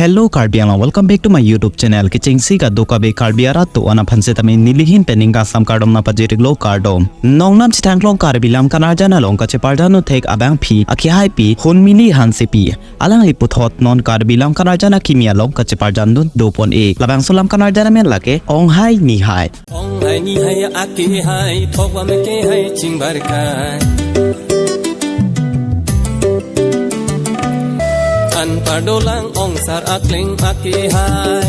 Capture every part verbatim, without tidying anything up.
Hello Karbi Anglong, welcome back to my YouTube channel. Kechengsi kadokave Karbi arat atum aphan setame nelihin pen ning kangsam kardom nangpajir-iklo, kardom. Nongnam chethang long Karbi Lamkan Arjan along kacheparjan dun thek abangpi akehaipi Hunmili Hansepi. Alangli puthot non Karbi Lamkan Arjan akimi along kacheparjan dun dopon-ik. Labangso Lamkan Arjan amen lake Ong Hai Ni Hai. Ong hai ni hai akehai, thok bam akehai chingbar kai. An pardolang ong sar akleng akehai.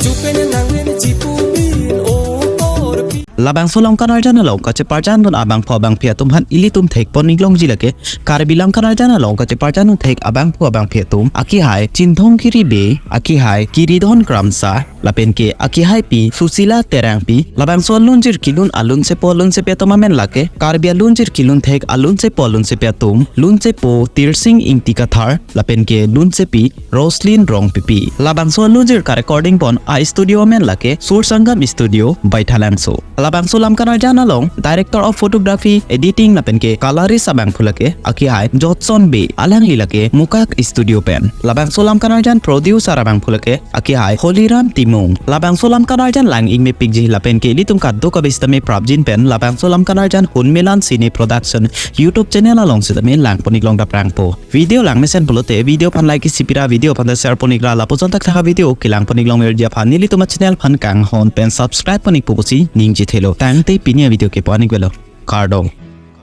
Chupen nang ven chipu bin o korpi. Labangso Lamkan Arjan along kacheparjan dun abangphu abangpi atum aphan ilitum thekpon-ik longji lake Karbi Lamkan Arjan along kacheparjan dun thek abangphu abangpi atum akehai Chinthong Kiribe, akehai Kiridon Kramsa, lapen ke akehaipi Susila Terangpi. Labangso alunjir kelun alunsepo alunsepi atum amen lake Karbi alunjir kelun thek alunsepo alunsepi atum, lunsepo Tirsing Ingti Kathar, lapen ke lunsepi Roslyn Rongpipi. Labangso alunjir karecording pon a-studio amen lake Sur Sangam Studio, Baithalangso. Labangso Lamkan Arjan along Director of Photography, Editing lapen ke Colorist abangphu lake akehai Jotson Bey, alangli lake Mukak Studio pen. Labangso Lamkan Arjan Producer abangphu lake akehai Holiram Timung. Labangso Lamkan Arjan lang-ik mepikji lapen ke ilitum kadokave setame prapjin pen labangso Lamkan Arjan Hunmilan Cine Production YouTube channel along setame langpon-ik long daprangpo. Video langmesen pulote video aphan like isi pira, video aphan ta share pon-ikra, lapuson thakthak avideo kelangpon-ik longverji aphan nelitum achannel aphan kanghon pen subscribe pon-ikpo pusi ningjethelo. Tangte pini avideo ke pu-an-ik velo. Kardom.